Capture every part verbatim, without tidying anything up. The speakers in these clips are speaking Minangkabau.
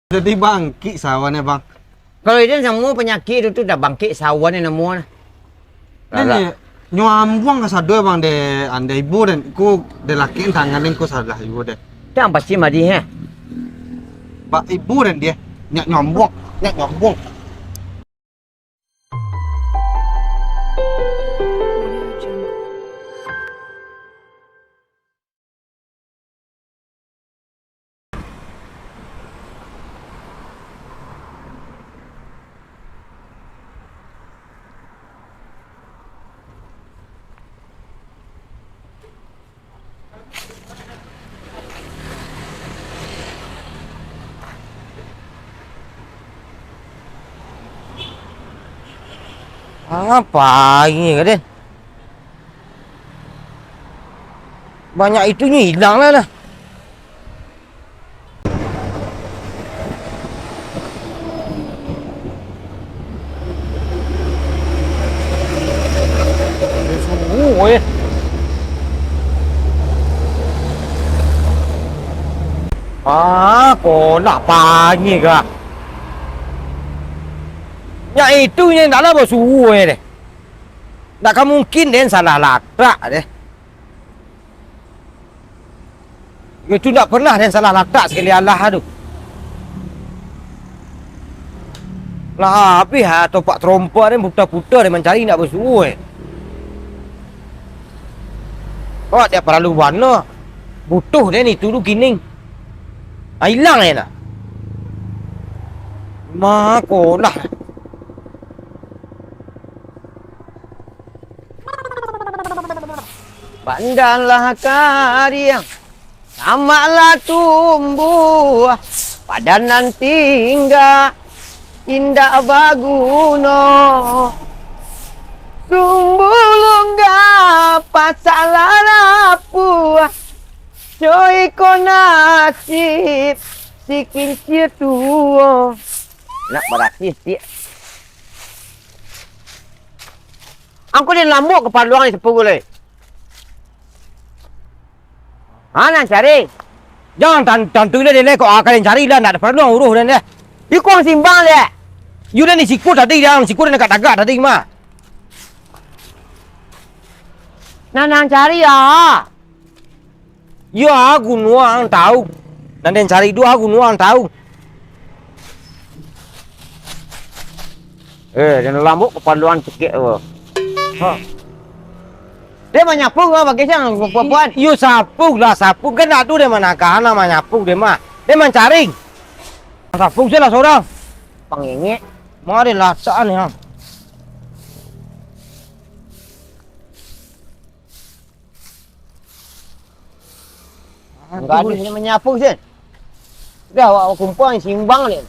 Jadi bangkik sawan ya, Bang. Kalau idan samo panyakik tu, tu dah bangkik sawan yang namo nah. Lalak. Nyo ambuang kasado, Bang, deh, andai ibu dan ku deh lakian tangan ko salah ibu deh. Yang pasti madi, heh. Bak ibu dan dia, nyak nyombong, nyak nyombong. Apa ini, Raden? Banyak itunyo ilang lah, lah. Suruh, eh. Ah, kolah panyik kah. Nyak itu nyo ndak lah basuo, eh, deh. Ndak ka mungkin den salah latak deh. Itu ndak pernah den salah latak sakali alah tu. Lah abih ha topak tarompa den puta-puta den mancari ndak basuo, eh. Kok dia paralu bana. Butuh den itu tu kini. Ah, ilang, eh, nah. Makolah. Pandanlah kariang, tamaklah tumbuah, padan nan tingga, indak baguno. Sumbu lunggah, pasak lah rapuah, co iko nasib si kincia tuo. Nak barasih, Cik. Angku den lambok kapaluang di sepuluh lai. Ha, nan cari? Jan tan-, tantu lah den lai, kok akan den cari lah, ndak ado paralu uruih den deh. Iko ang simbang deh. Yu den di siko tadi, den siko den tagak-tagak tadi mah. Nah, nan cari ya. Yo, aku nuang tahu. Nan den cari tu aku nuang tahu. Eh, den lambok kapaluan sikit tu. Ha. Den manyapu lah bagi siang puan-puan. Yo, sapu lah, sapu. Kan ado den managah, nan manyapu den mah. Den mancari. Sapu salah sorang. Pangingek. Mari lah, saan ni, ha. Gadih ni manyapu sen. Dah awak kumpuang simbang ni.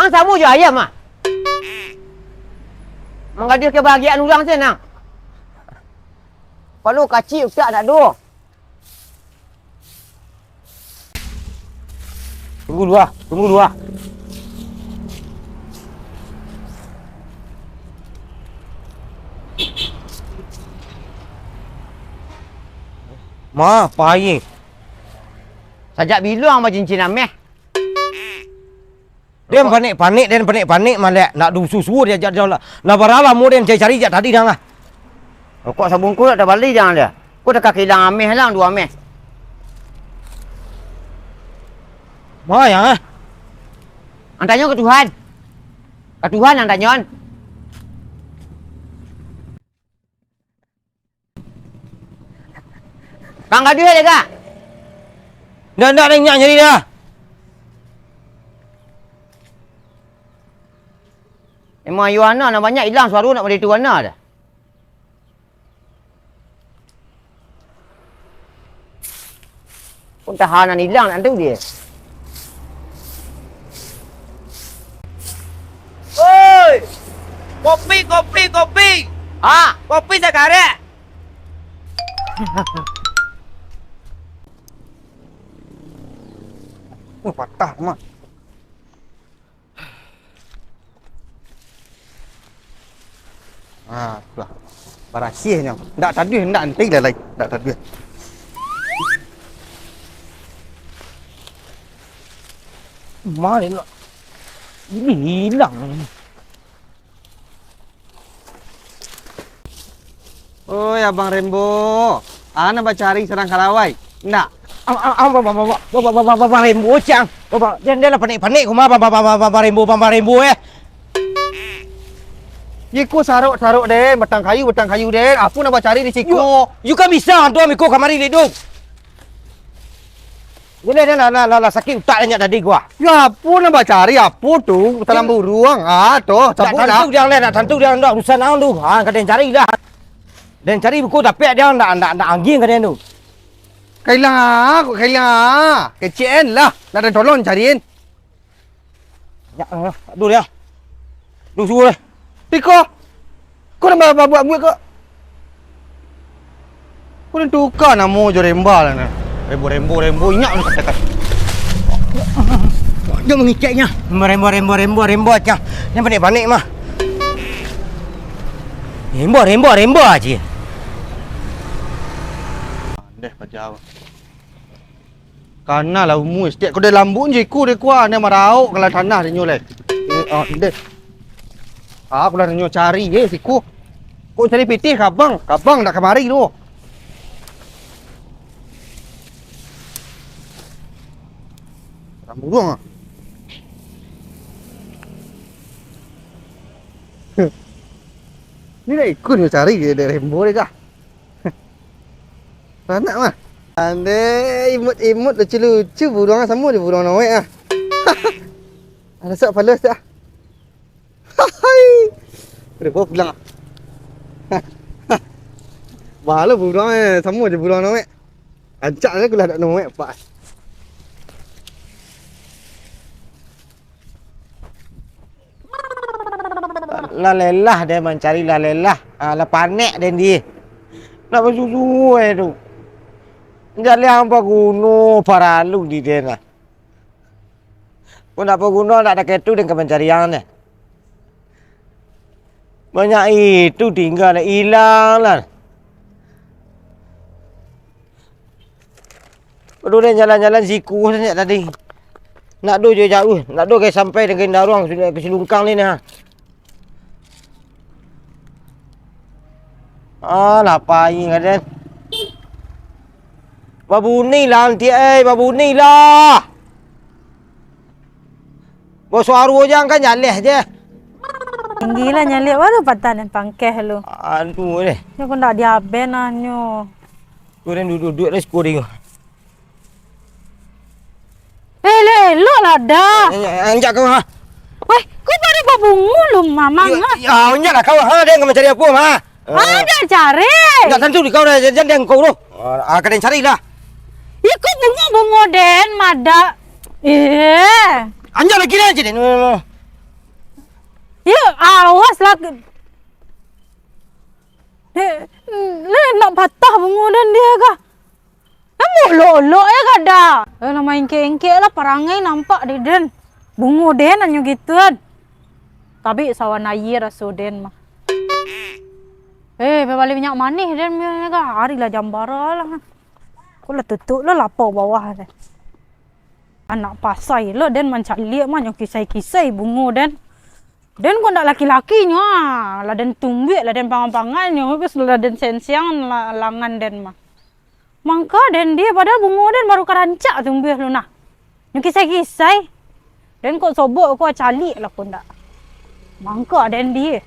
Ang samo jo ayam ah. Manggadih kebahagiaan urang sen ang. Palu kacik utak nak do. Tunggu dulu ah, tunggu dulu ah. Ma, pai. Sajak bilo ang bacincin ameh? Den panek-panek, den panek-panek malek, nak dusu-suo diajak jauh lah. Lah bara lamo den cari-cari jak tadi dah lah. Rokok sabungkuih dak tabali jangan dia. Ko dak kakilang ameh lah, duo ameh. Ma yang ah? Ang tanyo ka Tuhan. Ka Tuhan ang tanyoan. Panggaduah deh, Kak. Ndak, ndak, ndak, nyak nyari dah. Emang ayo anak nak banyak ilang suaro nak balitu anak dah. Pun tahanan ilang nak tu dia. Oi! Kopi, kopi, kopi! Ha? Kopi sagarek! Oh, patah, Mak. Ah, tu lah. Barasiahnyo. Ndak taduih, ndak anti lah lai. Ndak taduih. Mano nak? Ini hilang. Oi, Abang Rembo. Ana bacari sarang kalawai. Ndak? Abang Rembo, Cang. Abang, jan, jan lah panek-panek ko mah, Abang Rembo, eh. Iko sarok-sarok den, batang kayu, batang kayu den. Apo nak bacari di siko? Yo, yo kan bisa tu, amiko kamari, Dek, tu. Boleh dah lah, lah, lah, lah, sakik utak nyo tadi gua. Ya, apo nak bacari, apo tu? Talang buruang, ah, tu, tak sabut lah. Tantu dia lah, tak tantu dia, ndak urusan ang tu. Ah, ka den cari lah. Den cari buku dapek dia, ndak, ndak, ndak angging ka den tu. Kailang ah, kok kailang ah. Kecek en lah, nak den tolong cariin. Nyak, ah, aduh dia. Aduh, suruh deh. Iko. Ko nan ba-, ba-, buek-buek ko. Ko nan tuka namo jo Rembo lah nah. Rembo, Rembo, Rembo, inyak lah katakan. Jo mangeceknyo. Rembo, Rembo, Rembo, Rembo, Rembo, Acang. Jan panek-panek mah. Rembo, Rembo, Rembo aja. Pandeh paja. Kana lah umua, satiok ko dek lambuak je iko dek kuah, nyo marauk ka lah tanah dek nyo lai. Eh, ah, deh. Ah, ko lah nyo cari je siko. Kok cari pitih kabang, kabang dak kamari tu. Sarang buruang ah. Ni dak iko nyo cari je dek Rembo dek kah. Ranak mah. Andai imut-imut lucu-lucu buruang samo jo buruang noek ah. Ada sak palos dah. Hai. Udah bawa pulang. Balo buruang eh, samo jo buruang noek. Rancak ni kulah dak noek pak. Lah lelah den mancari, lah lelah. Ah, lah panek den di. Nak basusuai tu. Jaleh ang paguno paralu di den lah. Kok ndak paguno, ndak dakek tu den ka mancari ang deh. Banyak itu tingga lah, ilang lah. Aduh, den jalan-jalan siku sajo tadi. Nak do jo jauah, nak do ka sampai dengan daruang sudah ka Silungkang ni nah. Ah, lapa aia ka den. Babunyi lah antiak ai, babunyi lah. Basuaro jan kan jaleh je. Tinggi lah nyaliak, baru patah nan pangkeh lu. Aduh deh. Nyo kok ndak diaben ah nyo. Kurang duduk-duduk lah siko deh. Eh, elok-elok lah dah. Eh, anjak kau ha. Weh, kau baru babungo lu mamang ah. Ya, anjak lah kau ha, dia nggak mencari apa mah. Ah, jan cari. Ndak tantu di kau dah, jan, jan kau tu. Ah, ka den cari lah. Iko bungo-bungo den, madak. Eh. Anjak lagi lah je den. Yo, awas lah. Eh, le, nak patah bungo den dia kah? Nan molok-olok ya kada. Eh, lah maingkek-ingkek lah parangai nampak di den. Bungo den anyo gituan. Tabik sawan aia raso den mah. Eh, babali minyak manih den, hari lah jam bara lah. Ko lah tutuik lah lapau bawah den. Anak pasai lo den mancaliak mah nyo kisai-kisai bungo den. Den ko ndak laki-laki nyo ah. Lah den tumbuak, lah den pangan-pangan nyo, terus lah den sensiang la-, langan den mah. Mangko den dia, padahal bungo den baru ka rancak tumbuah lu nah. Nyo kisai-kisai. Den kok sobok ko caliak lah ko ndak. Mangko den dia.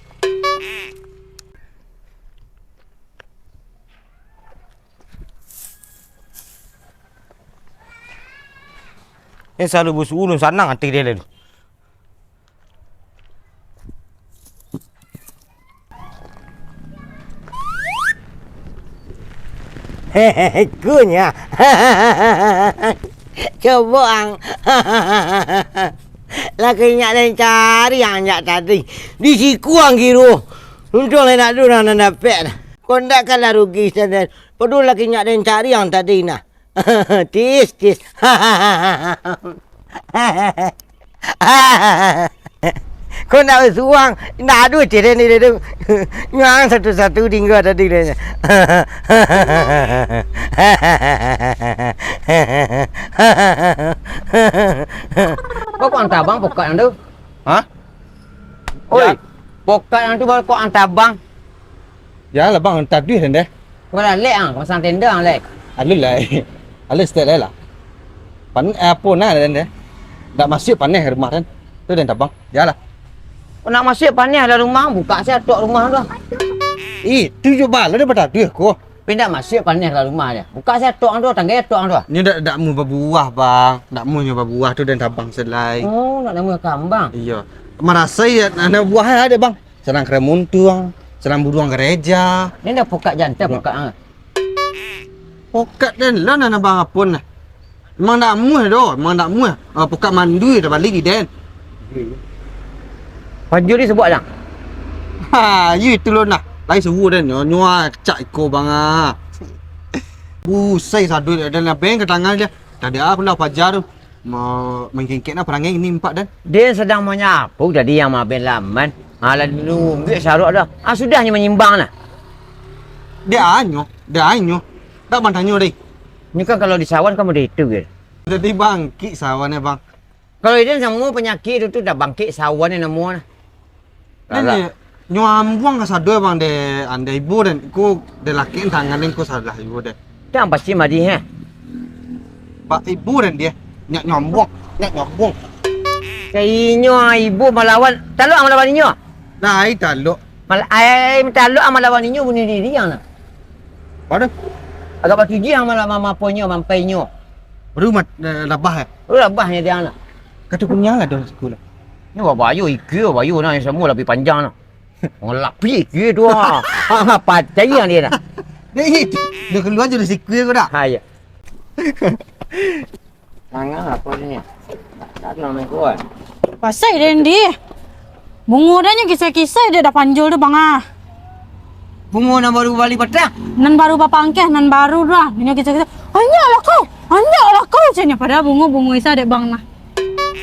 Eh, salalu basuo ulun sanang ati dia lalu. Hehehe, kunya. Cobo ang. Lah ka inyak den cari ang jak tadi. Di siku ang giro. Untuang lai nak ado nan dapek. Kok ndak kan lah rugi sadan. Pado lah ka inyak den cari ang tadi nah. Tis, tis. Kok ndak basuo ang? Ndak ado ceh den ni tu. Nyo ang satu-satu tingga tadi deh. Kok, kok anta abang pokat nan tu? Hah? Oi, ya. Pokat nan tu baru kok anta abang. Ya lah bang, anta duih den deh. Kok lah lek ang, pasang tenda ang lek. Alun lah. Alun setek lai lah. Pan-, eh, apo nah den deh. Ndak masuak paneh rumah den. Tu den tabang. Ya lah. Kok nak masuak paneh dalam rumah, buka satok rumah tu. Ih, tu jo balo den bataduih ko. Pindah masuak paneh ka rumah dia. Buka satok ang tu, tanggai satok ang tu. Nyo dak, dak mu babuah, bang. Dak mu nyo babuah tu den tabang selai. Oh, nak namu kambang. Iyo. Marasai ya, nak buah ado, bang. Sarang karamuntuang, sarang buruang gareja. Ni dah pokat jantan, pokat ang. Pokat den lah nan abang apun lah. Memang dak muah doh, memang dak muah. Ah, pokat mandui dah bali di den. Panjul ni sebuah dah. Ha, iyo itu lo nah. Lai subuh den, nyo, nyo ah, kecak iko bang ah. Usai sadut den lah beng ka tangan dia. Tadi aku lah pajar tu. Ma-, mangkengkek nah parangai ni empat den. Den sadang manyapu tadi yang maben laman. Alah nunggu saruak dah. Ah, sudah nyo manyimbang nah. Dia anyo, dia anyo. Tak bang tanyo deh. Ni kan kalau di sawan kan model itu, gitu. Jadi bangkik sawannya, bang. Kalau den samo panyakik tu, tu dah bangkik sawannya namo nah. Nyo ambuang kasado bang dek andai ibo den, ko dek laki tangan den ko salah ibo den. Dang pasti madi he. Pak ibo den dia, nyak nyambung, nyak nyambung. Ka inyo ibo malawan, talok ang malawan inyo. Nah, ai talok. Mal-, ai talok ang malawan inyo bunuh diri ang nah. Waduh. Agak batujuah ang malawan mapo inyo, mampai inyo. Baru mat-, eh, labah eh. Baru labah nyo dia ang nah. Kato kunyang lah dalam sikula. Ni babayo ikua, bayo nah yang samo labiah panjang nah. Wong lapiah ikua tu ah. Ah, patai yang dia nah. Dia itu, dia kalua jo dari sikula ko dah. Ha, ya. Mangang apo ni? Tak nak main kuat. Pasai den di. Bungo dah nyo kisah-kisah dia dah panjul tu bang ah. Bungo nan baru bali patah? Nan baru bapangkeh, nan baru dah. Nyo kisah-kisah. Anjaklah kau, anjaklah kau, caknyo. Padahal bungo, bungo isa dek bang nah.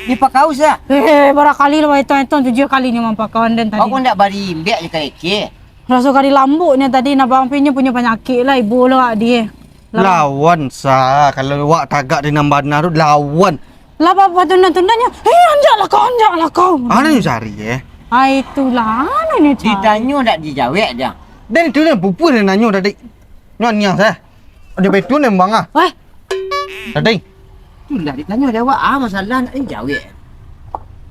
Dipakau sa? Eh, barakali lah, etong-etong tujuah kali nyo mampakauan den tadi. Kau ndak bari imbek je ka eke. Raso kali lambuknyo tadi, nah bang pinyo punyo panyakik lah, ibo lah wak dia. Lah. Lawan sa, kalau wak tagak di nan bana tu, lawan. Lah, apa tunda-tunda nyo, "Eh, anjaklah kau, anjaklah kau." Anu nyo cari, eh? Ah, itulah, anu nyo cari. Ditanyo dak dijawek, Jang. Dan itu nyo pupuih nyo nanyo tadi. Nyo niang sa. Ada betul nyo bang ah. Weh. Tadi. Itulah ditanyo dek awak, ah, masalah nak dijawek.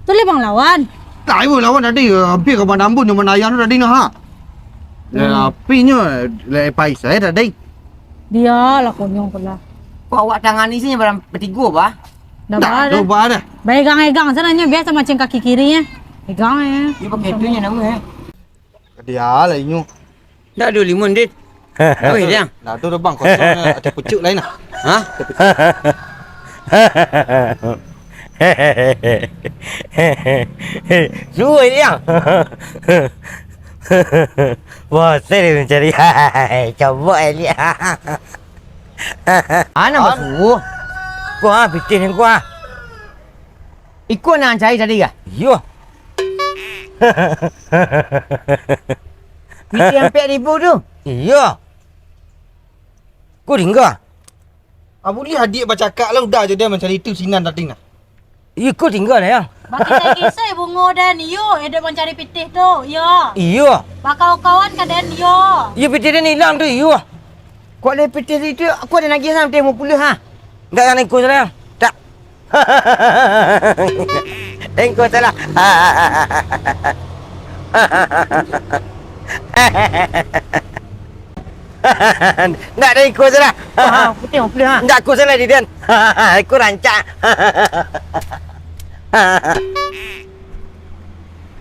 Tu lah bang lawan. Tak, ibu lawan tadi, eh, hampir ka manambun nyo manayang tu tadi nah, ha. Hmm. Eh, api nyo, lepai saya tadi. Bialah konyol pula. Kok awak tangani sini barang batigo, bah? Dah, dah, bah, dah. Bah, dah. Baegang-egang sana nyo, biasa macam kaki kiri, eh. Pegang, eh. Dia pakai itu nyo nama, eh. Dia lah inyo. Ndak ado limun, Dit. Oi, Diang. Ndak ado doh, Bang. Kosong, eh, ada pucuk lain lah. Ha? Ada pucuk. Suruh, Diang. Bosan dia mencari. Cabut, eh, Diang. Ana basuo. Kuah, pitih ni kuah. Iko nan cari tadi kah? Iyo. Pitih ampek ribu tu? Iyo. Ko tingga. Ah, buliah adiak bacakak lah, udah je dia mancari tu sinan tadi nah. Iko tingga lah, ya. Bakisai-kisai bungo dan iyo, edo mancari pitih tu, iyo. Iyo. Bakau-kauan ka den, iyo. Iyo, pitih den ilang tu, iyo. Kok lai pitih itu, aku ado nagih sampai limo puluah, ha. Ndak yang iko salah, tak. Iko salah. Ndak ado iko salah. Ha, pitih limo puluah, ha. Ndak aku salah di den. Iko rancak.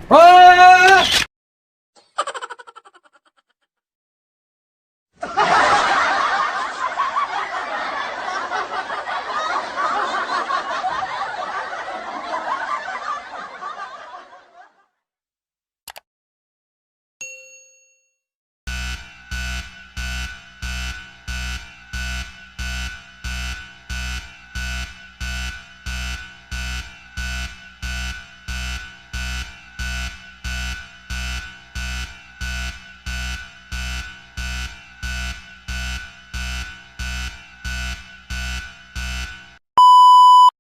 Hoi!